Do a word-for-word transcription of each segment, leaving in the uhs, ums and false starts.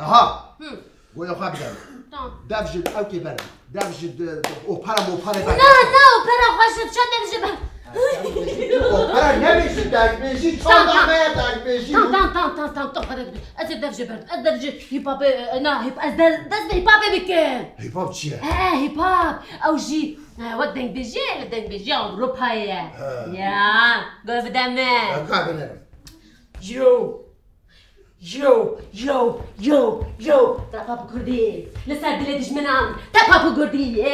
Aha! Hı. Goya xwe bide. Tamam. Dev ji ew kê ber. Dev ji de, de, opera mopera ber. Na, na, opera xwe ji çend dev ji ber. Opera nebêjî, derbêjî, Tamam, çanda tamam. me derbêjî. Tamam, tamam, tamam, tamam, tamam, tu xwe bide. Ez ê dev ji ber. Ez dev ji hip hopê, e, na, hip, ez de, dest bi hip hopê bikim. Hip hop çi ye? E, e, hip hop. Ew jî, e, wek dengbêjî ye, li dengbêjiya Ewropayê ye. He. Ya, goya bide me. E, ka binerim. Yo. Yo, yo, yo, yo. Tepa bi kurdî. Li ser dilê dijminan. Tepa bi kurdî. Yeah.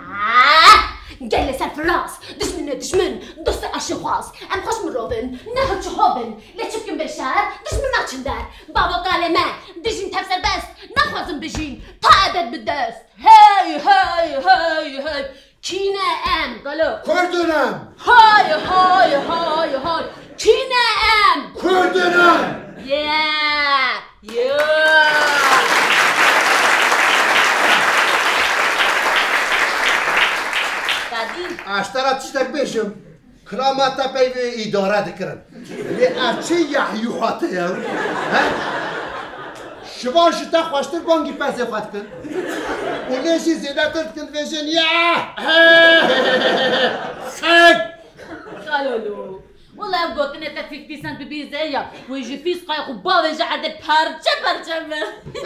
Ah! Gelê serfiraz. Dijminê dijmin. Dostê aşîxwaz. Em xweş mirov in. Ne hiç hov in. Lê çi bikin bê şer? Dijmin naçin der. Bavo kalê me. Dijîn tev serbest. Naxwazin bijîn. Ta ebed bi dest. Hey, hey, hey, hey. Kî ne em? Galo. Kurd in em. Hay, hay, hay, hay. Kî ne em? Kurd in em. Yeah. Yeah. Kadî. Ez te ra tiştek bêjim. Kilama te peyvê îdare dikirin. Lê ev çi yahyuhate ye? He? Şivan ji te xweştir bangî pezê xwe dikin. Û lê jî zêdetir dikin, dibêjin, ya! Xek! Kalolo. Wala ev gotinê te fifty cent bibî zêr ya. Wê ji fîsqayê xwe bavêje erdê perçe perçe be.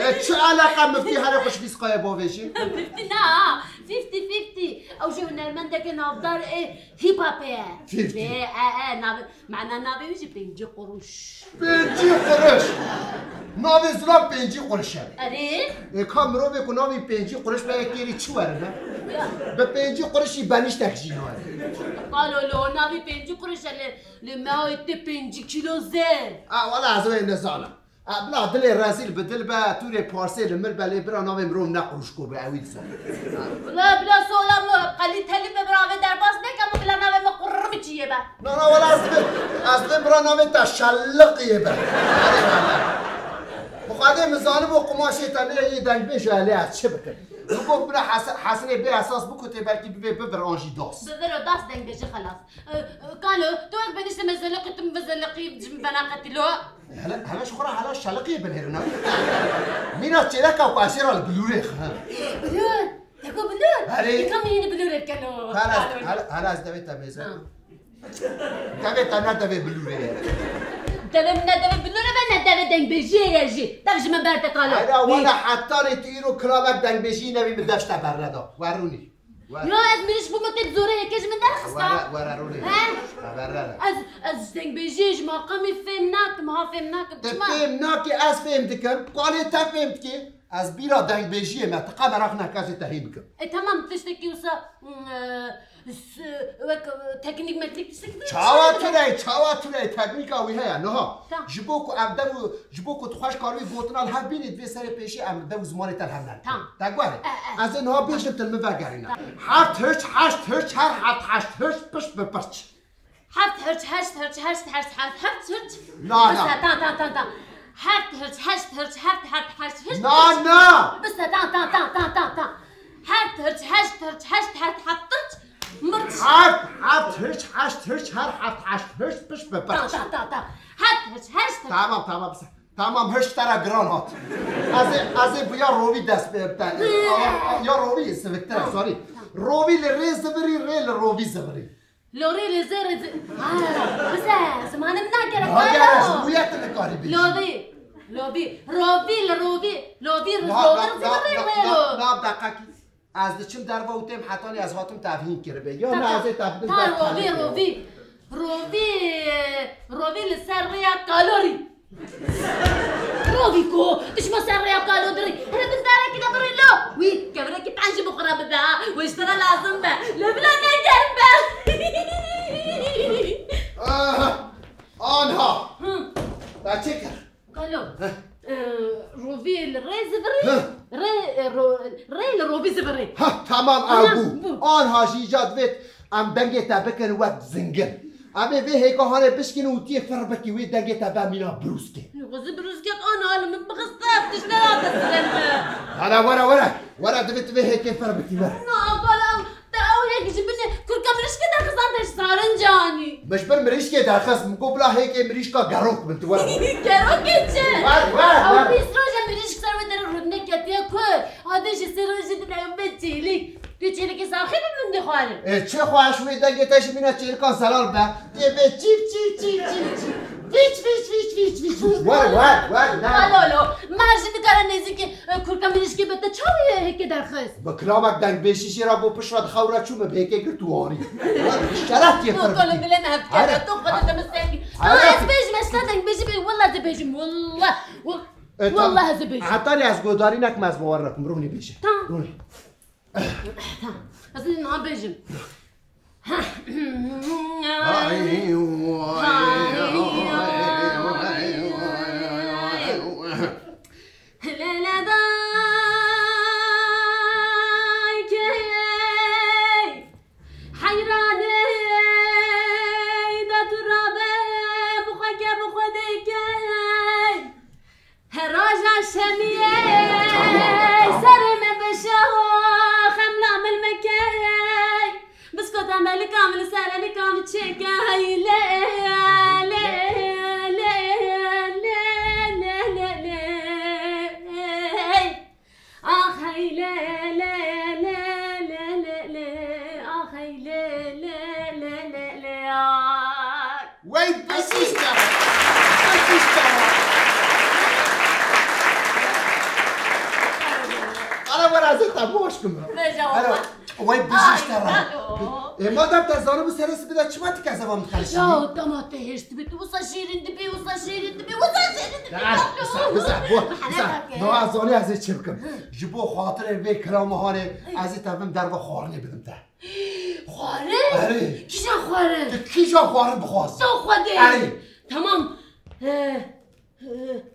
E, çi eleqa miftî herê xwe ji fîsqayê bavêjî? Fifty na, fifty fifty. Ew jî hunermendeke navdar ê hip hopê ye. Fifty. Ê, e, e, navê, mana navê wî jî pêncî quruş. Pêncî quruş. Navê zilam pêncî quruş e. Erê? Ê, ka mirovê ku navê pêncî quruş be, yê kêrî çi were be? Ya. Bi pêncî qurişî benîştek jî nayê. Qalo lo, navê pêncî quruş e, lê, lê me ayê tê pêncî kîlo zêr. A, wala ez wê nizanim. A, bila dilê rezîl bi dil be, tûrê parsê li mir be, lê bira navê mirov ne quruşko be, ewî dizane. Bila, bila sola min qelî telî be, bira vê derbas neke, min bila navê min qurmikiyê be. Na, na, wala ez dibê, ez dibê bira navê te şelliqiyê be. Erê wala. Bi Xwedê min zanibû qumaşê te nê yê dengbêj e, lê ez çi bikim? Min got bira Hese-, Hesinê bê esas bikutê, belkî bivê bivir an jî das. Bivir û das dengbêjî xelas. E, e, Kalo, tu wek benîşte me zeliqî, tu min ve zeliqî, ji min veneqetî lo. Hele, hele ji xwe re hele şeliqiyê binêrin ha. Mîna çêleka ku ez jê re li bilûrê xim. Bilûr? Te got bilûr? Erê. Îka min yînî bilûrê bike lo. Hele, hele, hele ez devê te mêze. Ha. Devê te ne devê bilûrê ye. Devê min ne devê bilûrê be, ne devê dengbêjiyê ye jî. Dev ji min berde Kalo. Hayra, wela hetanê tu îro kilavek dengbêjiyî nevî min dev ji te berneda. Werûnî. Were. Yo, ez mirîş bûme, te bi zorê yekê ji min derxista. Were, were, rûnê. He? Were, were. Ez, ez ji dengbêjiyê, ji maqamê fêm nakim, ha, fêm nakim. Te çima? Fêm nakî, ez fêm dikim. Kalê te fêm dikê. Ez bîra dengbêjiyê me, tu qe meraq neke, ez ê te hîn bikim. E, tamam, tiştekî wisa, mm, e, s-, wek, e, teknîk meknîk tiştekî. Çawa tune, çawa tune, teknîka wî heye, niha. Tamam. Ji bo ku ev dev û Ji bo ku tu xweş karibî gotina li hev bînî, divê serê pêşî em dev û zimanê te li hev nerin. Tamam. Te guherê. E, e. Ez ê niha bêjim, tu li min vegerîne. Tamam. Heft hirç, heşt hirç, her heft heşt hirç, pişt bi pirç. Heft hirç, heşt hirç, heşt, heşt, heft, heft hirç. Na, na. Bise, tamam, tamam, tamam, tamam. Heft hirç, heşt hirç, heft, heft, heşt hirç. Na, na. Bise, tamam, tamam, tamam, tamam, tamam, tamam. Heft hirç, heşt hirç, heşt, heft, heft hirç. Mirç. Heft, heft hirç, heşt hirç, her heft, heşt hirç, pişt bi pirç. Tamam, tamam, tamam, tamam. Heft hirç, heşt hirç. Tamam, tamam, bise. Tamam, hiş te re giran hat. Ez ê, ez ê bi ya rovî dest pê bite. Ya rovî siviktir e, sorry. Rovî li rê zivirî, rê li rovî zivirî. Lorî li zê rê zi-, ha, bize, zimanê min nagere, Nagere, kalo. Ji bo ya tu nikarî bêjî. Lovî, lovî, rovî li rovî, lovî li Na, rovî na, zivirî na, rê na, lo. Na, deqekî. Ez diçim derve û têm hetanî ez hatim tevhîn kiribe. Ya Tamam, ne ez ê tevhîn tamam, rovî, rovî. Rovî, rovî li ser rêya kalorî. Rovî ku dişma ser rêya kalo dirî. Hele bindarekî de birî lo. Wî kevirekî penc ji bo xwe re bibe ha. Wê ji te re lazim be. Lê bila negerm be. Ah, anha. Hı. Te çi kir? Kalo. Heh. Ee, rovî li rê zivirî. Heh. Rê, e, ro-, rê li rovî zivirî. Ha, tamam, Aha, ew bû. bû. Anha jî îca divêt em dengê te bikin wek zingin. Em ê vê hêka hanê bişkînin û tiyê fir bikî, wê dengê te be mîna birûskê. Xwezî birûskek ana li min bixiste, ev tişt ne date zirin min. Hele were, were. Were divê tu vê hêkê fir bikî, were. Na, Kalo, te ew hêk ji binê kurka mirîşkê derxistan te ji sarin canî. Min ji bin mirîşkê derxist, min got bila hêkê mirîşka gerok bin, tu were. Gerokê çi? Were, E, çi xweş wê dengê te ji mîna çêrikan zelal be. Tê vê çîf, çîf, çîf, çîf, çîf. Vîç, vîç, vîç, vîç, vîç, vîç. Wer, wer, wer, ne? Alo, alo. Mer jî nikare nêzîkî, e, kurka mirîşkê be, te çawa hêkê derxist? Bi kilamek dengbêjî jê re bû, piştre di xew re çû, min bi hêkê girt û anî. Wer, bi şeref tê. Tu pir kolo bikî. Bile nehf kere, tu xwe dide min sengî. Are. Ha, ez bêjim, ez şta dengbêjî bê, wela ez ê bêjim, wela. E, tamam. Wela ez ê bêjim. Heta ez godarî nekim, ez bi wan re kim, rûnî bêje. Tamam. Rûnî. Tamam. Ez ê niha bêjim. Ay, vay, ay, vay, ay, vay. Leyla dayke, heyranê de tu rabe, bi xwe ke, bi xwe dêke. Her roja şemiyê serê min bi şax, em la min meke. Biskota melika min li ser elika min çêke. Hey lê, lê, lê, lê, lê, lê, lê, lê. Ax hey lê, lê, lê, lê, lê, lê. Ax hey lê, lê, lê, lê, lê, ay. Wey bijîşte. Bijîşte. Ara wera zeta boş kim. Beja Ara, wala. Wey bijîşte. Ay, ra. Alo. E, madem te zanî bu serê sibê de çima ti kezeba min xelişî? Ya, dema te hêrs dibê, tu wisa şêrîn dibê, wisa şêrîn dibê, wisa şêrîn dibê. Dal, wisa, wisa, bu, wisa. Hale bak. No, ez zanî ez ê çi bikim. Hı. Ji bo xatirê vê kilama hanê, Hı. ez ê tevim derve xwarinê bidim te. Xwarin? Erê. Kîjan xwarin? Tu kîjan xwarin bixwazî? Sağ Xwedê. Erê. Tamam. Ee, ee,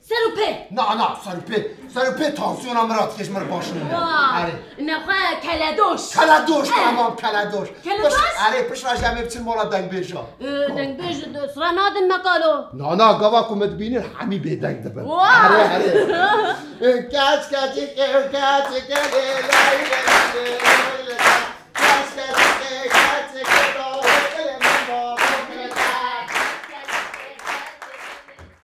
ser û pê. Na, na, ser û pê. Ser û pê tansiyona min re dike, ji min re baş nîne. Wa. Erê. Nexwe keledoş. Keledoş, Ee. tamam, keledoş. Keledoş? Piş-, erê, piştre jî em ê biçin mala dengbêjan. Ee, dengbêj sira nadin me kalo. Na, na, gava ku min dibînin hemî bêdeng dibin. Wa. Erê, erê. Ee, keç, keçik, keçik, lê, lê, lê, lê, lê, lê.